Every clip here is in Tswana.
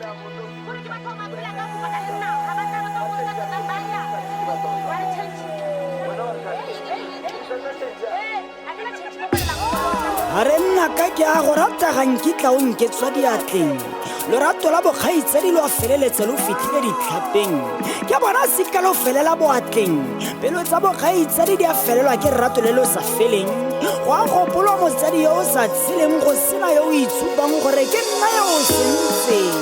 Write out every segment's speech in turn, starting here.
Gore ke batho ba phela ka go baka le nna ga ba tla ba go nna tsa ba ya wa re change. A re nna ka ke a go rata ga nkitla o nketswa diatleng. Lorato la bokgaitsadi lo a feleletse lo fitlhile ditlhapeng. Ke bona sika lo felela boatleng. Pelo tsa bokgaitsadi di a felelwa ke rato le lo sa feleng. Go a gopolwa motsadi yo o sa tsheleng go sena yo o itshupang gore ke nna yo o sentseng.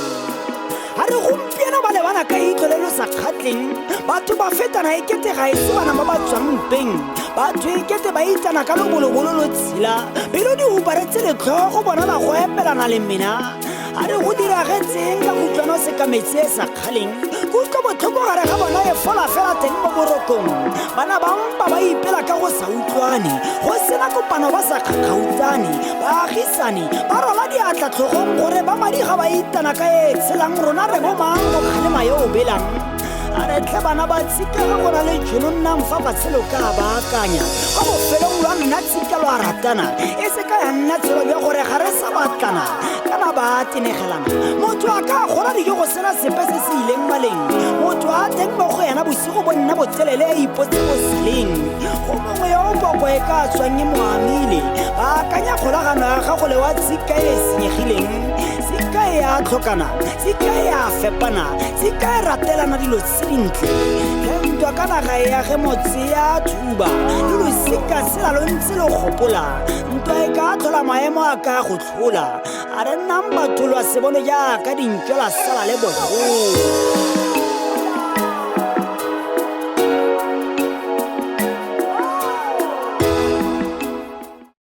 A re gompieno ba lebana ka leitlho le lo sa kgatleng. Batho ba fetana e kete ga e se bana ba ba tswang mpeng. Batho e kete ba itsana ka lobolobolo lo tshela. Pelo di huparetse letlhogo bona ba go epelana le mena. A re go diragetseng ka kutlwano seka metsi e sa kgaleng. Kutlo botlhoko gare ga bona e fola fela teng mo borokong. Bana ba mpa ba ipela ka go sa utlwane. Go sena kopano ba sa kgakgautsane. Baagisane ba rwala diatla tlhogong gore ba madi ga ba itana ka e tshelang rona re bo mang go kgalema yo o belang. A re tlhe bana ba tshika ga go na le tšhono nnang fa fatshe lo ka baakanya. Kwa bofelong lwa nna tshika lwa ratana. E se ka ya nna tshelo jwa gore ga re sa batlana. Kana ba tenegelana. Motho a ka gola dijo go sena sepe se se ileng maleng. Motho a teng mo go yena bosigo bo nna botelele a ipotse bo seleng. Go mongwe yo o poko e ka tswang e mo amile. Ba akanya kgolagano ya gago le wa tshika e senyegileng. Tshika e a tlhokana, tshika e a fepana, tshika e ratelana dilo tse dintle. Ge ntwa ka naga e age motse ya thuba, le losika sela lo ntse lo gopola. Ntwa e ka tlhola maemo a ka go tlhola. A re nnang batho lwa se bone jaaka dintšwa la sala le bogolo.